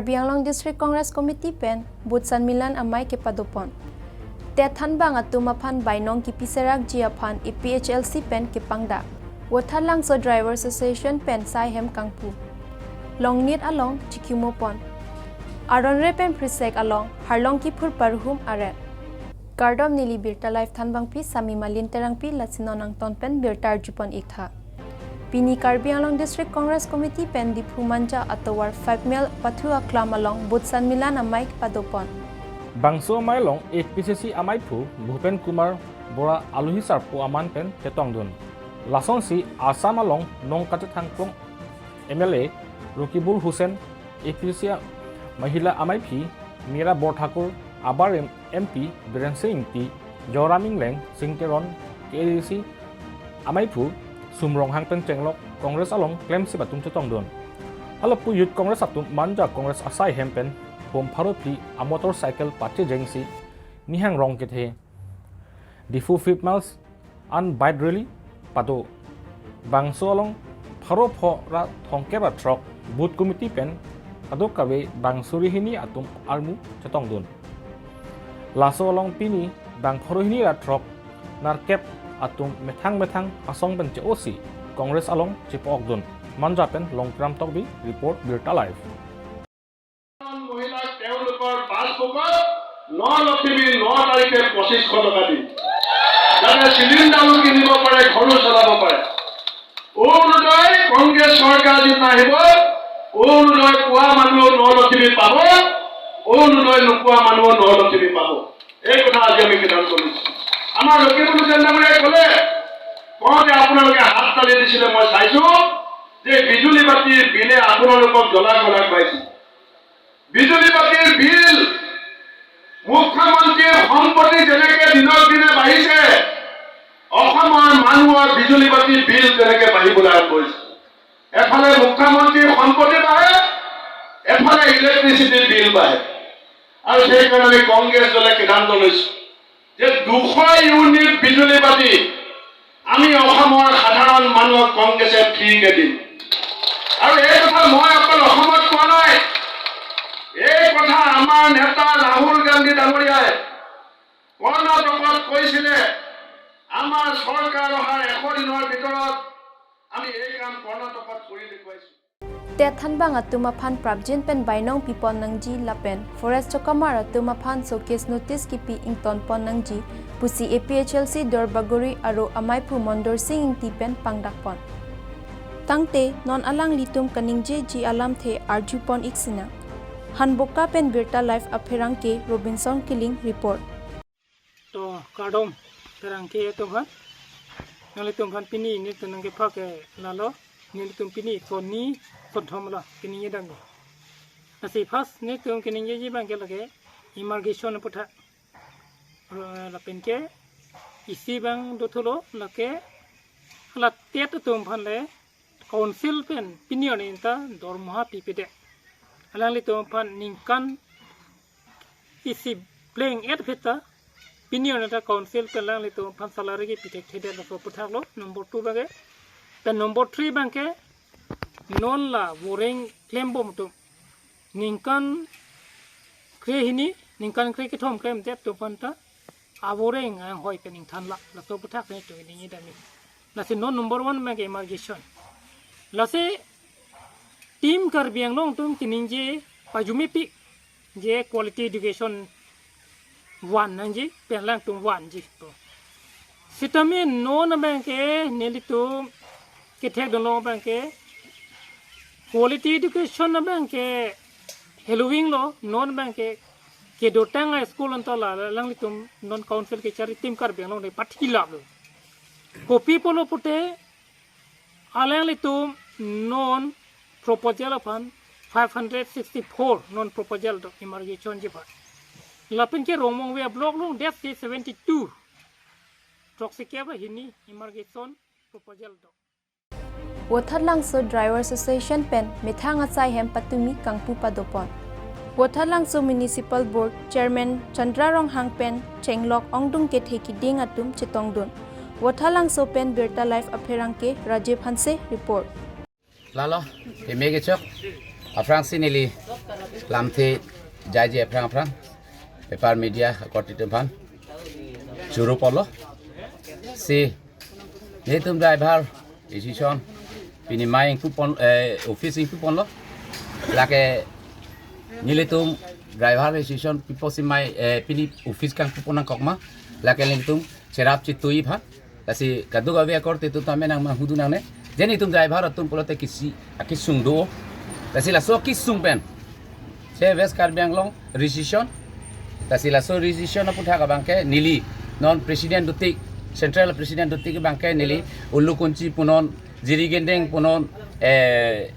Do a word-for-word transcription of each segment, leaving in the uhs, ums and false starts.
Karbi Anglong District Congress Committee pen Booth Sanmilan amei kepadopon. Tet thanbang atum aphan bainong kipi serakji aphan A P H L C pen kepangdak. Vothatlangso Driver Association pen sai hem kangpu. Longnit along chikimopon. Aronre pen phrisek along harlong kiphur parhum aret. Kardom, neli Birta Live thanbangpi Sami Malin Terangpi, lasi non angton pen birta arjupon iktha. Pini Karbi Anglong District Congress Committee pen Diphu Manja atovar five mile pathu aklam along Booth Sanmilan amei padopon. Bangso amei along A P C C ameiphu Bhupen Kumar Bora alohi sarpo aman pen chetongdun. Lasonsi Assam along nong kachethangpon M L A Rakibul Hussain, A P C C Mahila ameiphi Meera Borthakur, abarim M P Biren Singh Ingti, Zoram Engleng, Sing Teron, K A D C ameiphu Sum Ronghang pen chenglok Congress along klemsip atum chetongdun. Halapu Youth Congress atum Manja Congress asai hem pen hom pharo phli a motorcycle pachejengsi Nihang Rong kethe Diphu five miles an bike rally pado. Bangso along pharo pho ra thomkep ra throk booth committee pen kadokave bang suri hini atum armu chetongdun. Laso along pini bang pharo hini ra throk nerkep atum methang methang asong pen che-osi Congress along chepa-okdun. Manja pen Longkram Tokbi report, Birta Live. মহিলাক তেওঁলোকৰ পাছবুকত ন লক্ষ্মী ন তাৰিখে পঁচিছশ টকা দিম, যাতে চিলিণ্ডাৰো কিনিব পাৰে, ঘৰো চলাব পাৰে। অৰুণোদয় কংগ্ৰেছ চৰকাৰ যিদিনা আহিব, অৰুণোদয় পোৱা মানুহ ন লক্ষ্মী পাব, অৰুণোদয় নোপোৱা মানুহ ন লক্ষ্মী পাব। এই কথা আজি আমি সিদ্ধান্ত লৈছো। আমাৰ লখিমপুৰ জেলা ডাঙৰীয়াই ক'লে, কওঁতে আপোনালোকে হাত তালি দিছিলে, মই চাইছো যে বিজুলী বাতিৰ বিলে আপোনালোকক জ্বলাই জ্বলাই খুৱাইছে। বিজুলী বাতিৰ বিল, মুখ্যমন্ত্ৰীৰ সম্পত্তি যেনেকে দিনক দিনে বাঢ়িছে, অসমৰ মানুহৰ বিজুলী বাতিৰ বিল তেনেকে বাঢ়িবলৈ আৰম্ভ হৈছে। এফালে মুখ্যমন্ত্ৰীৰ সম্পত্তি বাঢ়ে, এফালে ইলেক্ট্ৰিচিটিৰ বিল বাঢ়ে। আৰু সেইকাৰণে আমি কংগ্ৰেছ দলে সিদ্ধান্ত লৈছো যে দুশ ইউনিট বিজুলী বাতি আমি অসমৰ সাধাৰণ মানুহক কংগ্ৰেছে ফ্ৰীকে দিম। আৰু এই কথা মই অকল অসমত কোৱা নাই, এই কথা আমাৰ নেতা ৰাহুল গান্ধী ডাঙৰীয়াই কৰ্ণাটকত কৈছিলে, আমাৰ চৰকাৰ অহাৰ এশ দিনৰ ভিতৰত আমি এই কাম কৰ্ণাটকত কৰি দেখুৱাইছো। Tet thanbang atum aphan prapjin pen bainong pipon nangji lapen forest chokamar atum aphan showcase notice kipi ingtonpon nangji pusi A P H L C Duarbagori aro ameiphu Mondor Singh Ingti pen pangdakpon. Tangte non alanglitum kaningjeji alamthe arjupon iksinang. Hanboka pen Birta Live apherangke Robinson Killing report. To kardom pherangke atum aphan. Nanglitum aphan pini nelitum nangkepha ke lalo, nelitum pini son ni son thom la keningje dang. Lasi first nelitum keningjeji abangke lake embarkation aputhak. Lapen ke isi abang dothulo, lake la Tet atum aphan le council pen pini arni ta dormoha pipedet. Alanglitum aphan ningkan isi pleng-et pheta pini arni ta council pen alanglitum aphan salary kepi thekthedet, laso aputhak lo number two abangke. Pen number three abangke non la voreng klembom atum ningkan krehini, ningkan kre kethom klemdet atum aphan ta avoreng anghoi pen ingthan la, laso aputhak nelitum keningje dam ik. Lasi non number one abangke embarkation. Lasi Team Karbi Anglong atum keningje pajumepik je quality education van nangji, pen alangtum vanji to. Sitame non abangke nelitum kethekdunlo abangke quality education abangke heloving lo, non abangke kedotang a-school anta la alanglitum non council kechari Team Karbi Anglong ne pathilaplo. Kopi pulo pute alanglitum non proposal aphan five hundred sixty-four non proposal do embarkation ji aphan. Lapen ke Rongmongve block along det si seventy-two. Throksi kep ahini embarkation proposal do. Vothatlangso Driver Association pen methang asai hem patumi kangpu padopon. Vothatlangso Municipal Board Chairman Chandra Ronghang pen chenglok ongdung kethe kiding atum chetongdun. Vothatlangso pen Birta Live apherangke Rajiv Hanse report. Lalo, peme kechok, aphrangsi neli Lamthe jaiji aphrang aphrang, paper media akorte atum aphan choro ponlo. Si, nelitum driver association pini mai ingpu pon, eh, office ingpu ponlo. Lake nelitum driver association pipo si mai, eh, pini office kangpu pon nangkok ma. Lake nelitum cherap chetui aphan. Lasi kadokave akorte atum tame nangmanghu dun nangne. Je nelitum driver atum pulote kisi akesung do. Lasi laso akesung pen, che West Karbi Anglong resolution. Lasi laso resolution aputhak abangke neli non president dotik, central president dotik abangke neli Ulu Kunchi punon, Jiri Gendeng punon, eh,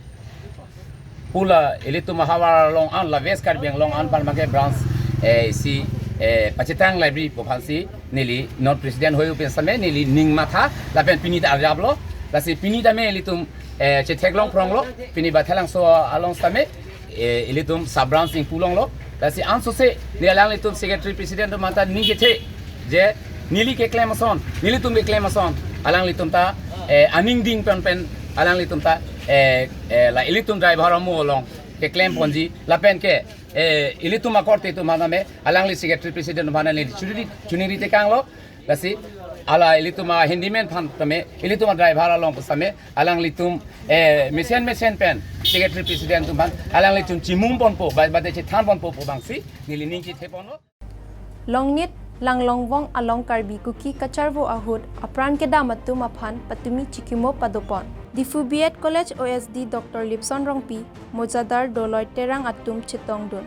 pu la ilitum ahavar along an, la West Karbi Anglong an aphan abangke branch, eh, isi, eh, pachetang library pu aphansi neli non president hoi pen sitame neli ning matha lapen pini ta arjaplo. Lasi pini tame ilitum, eh, chetheklong phronglo, pini Bathalangso along sitame, eh, ilitum sub branch ingpu longlo. Lasi ansose neli alanglitum secretary president atum aphan ta ning kethe, je neli keklem ason, nelitum keklem ason, alanglitum ta, eh, aning ding pen pen alanglitum ta, eh, eh, la ilitum driver amo along keklem ponji lapen ke, eh, ilitum akorte atum aphan tame alangli secretary president atum aphan neli chuniri, chuniri tekanglo. Lasi ala ilitum a handyman aphan tame, ilitum a driver along pu sitame alanglitum, eh, mesen mesen pen secretary president atum aphan alanglitum chimung ponpo, ba, bade chethan ponpo pu abangsi neli ning chethe ponlo. Longnit Langlongvong along Karbi Kuki kacharvo ahut apran kedam atum aphan patumi chikimo padopon. Diphu B Ed College O S D Doctor Lipson Rongpi, Mojadar Doloi Terang atum chetongdun.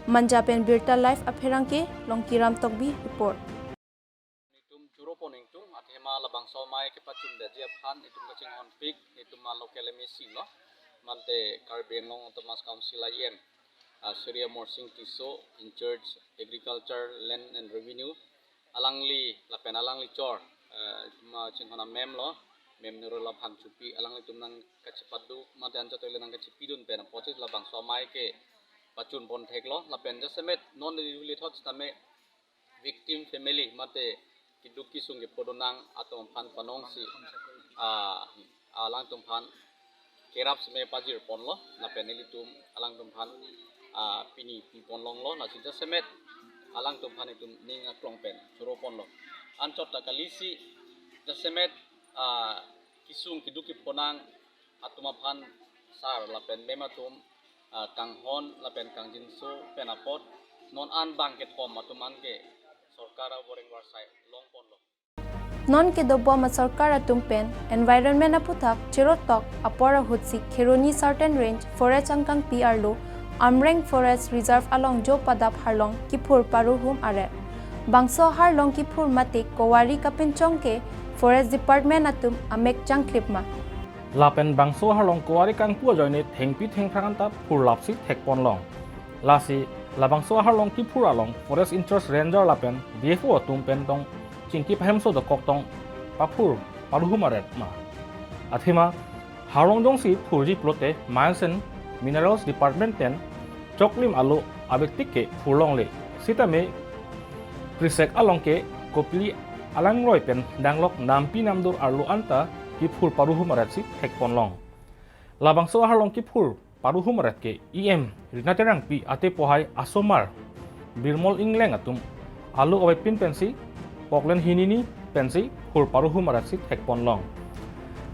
Manja pen Birta Live apherangke Longkiram Tokbi report. Itum choro pon ingtung, athema labangso amei kepachundeji aphan itum kachinghonpik, itum a local M A C lo, mate Karbi Anglong Autonomous Council I M, ah, Shri Amarsing Tisso, in charge Agriculture, Land and Revenue, alangli lapen alangli chor, eh, itum a chinghon a ma'am lo, ma'am Nurul Aphangchupi, alanglitum nangkachepadu, mate anchot le nangkachepidun pen apotsi labangso amei kepachun pon theklo, lapen jasemet non neli huli thot sitame victim family mate keduk kesung kephodun nang atum aphan panongsi, ah, alangtum aphan kerap seme pajir ponlo, lapen ilitum alangtum aphan, ah, pini pi pon longlo, lasi jasemet alangtum aphan itum ning aklong pen choro ponlo. Anchot ta kalisi jasemet, ah, kesung keduk kepho nang atum aphan sar lapen ma'am atum, ah, kanghon lapen kangjinso pen apot non an bang kethom atum anke sorkar avoreng varsai long ponlo. Non kedobom a sorkar atum pen environment aputhak cherotok apor ahutsi Kheroni Southern Range Forest angkangpi arlo Amreng Forest Reserve along jo padap harlong kiphur paruhum aret. Bangso harlong kiphur mate kowari kapinchong ke Forest Department atum amek changklip ma. Lapen bangso harlong kowari kangpu ajoine thengpi thengphrang anta phurlapsi thekponlong. Lasi labangso harlong kiphur along Forest in-charge Ranger lapen D F O atum pen tong chingki pahemso dokok tong paphur paruhum aret ma. Athema harlong jongsi phurji pulote Mines and Minerals Department pen choklim alo abektik ke phurlongle. Sitame prisek along ke kopili alangroi pen danglok nampi namdur arlo anta kiphur paruhum aretsi thekponlong. Labangso harlong kiphur paruhum aret ke E M Rina Terangpi atepo hai asomar Birmol Ingleng atum alo avepin pensi poklen hinini pensi phur paruhum aretsi thekponlong.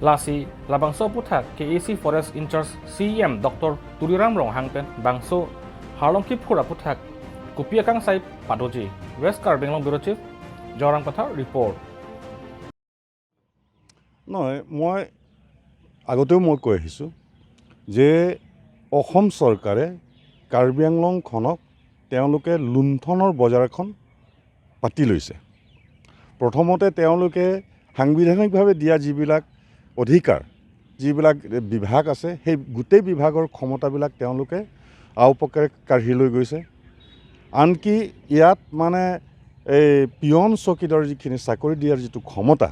Lasi labangso aputhak K A C Forest in-charge C E M Doctor Tuliram Ronghang pen bangso harlong kiphur aputhak kopi akangsai padoji. West Karbi Anglong Bureau Chief Jorang Pathar report. নহয়, মই আগতেও মই কৈ আহিছোঁ যে অসম চৰকাৰে কাৰ্বি আংলংখনক তেওঁলোকে লুণ্ঠনৰ বজাৰখন পাতি লৈছে। প্ৰথমতে তেওঁলোকে সাংবিধানিকভাৱে দিয়া যিবিলাক অধিকাৰ, যিবিলাক বিভাগ আছে, সেই গোটেই বিভাগৰ ক্ষমতাবিলাক তেওঁলোকে আওপকৰে কাঢ়ি লৈ গৈছে। আনকি ইয়াত মানে এই পিয়ন চকীদাৰ যিখিনি চাকৰি দিয়াৰ যিটো ক্ষমতা,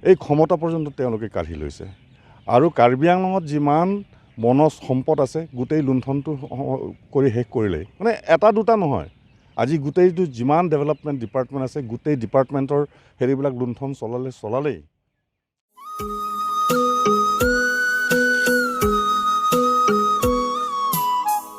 এই ক্ষমতা পৰ্যন্ত তেওঁলোকে কাঢ়ি লৈছে। আৰু কাৰ্বি আংলঙত যিমান বনজ সম্পদ আছে, গোটেই লুণ্ঠনটো হ-, কৰি শেষ কৰিলে। মানে এটা দুটা নহয়, আজি গোটেইটো যিমান ডেভেলপমেণ্ট ডিপাৰ্টমেণ্ট আছে, গোটেই ডিপাৰ্টমেণ্টৰ হেৰিবিলাক লুণ্ঠন চলালে, চলালেই।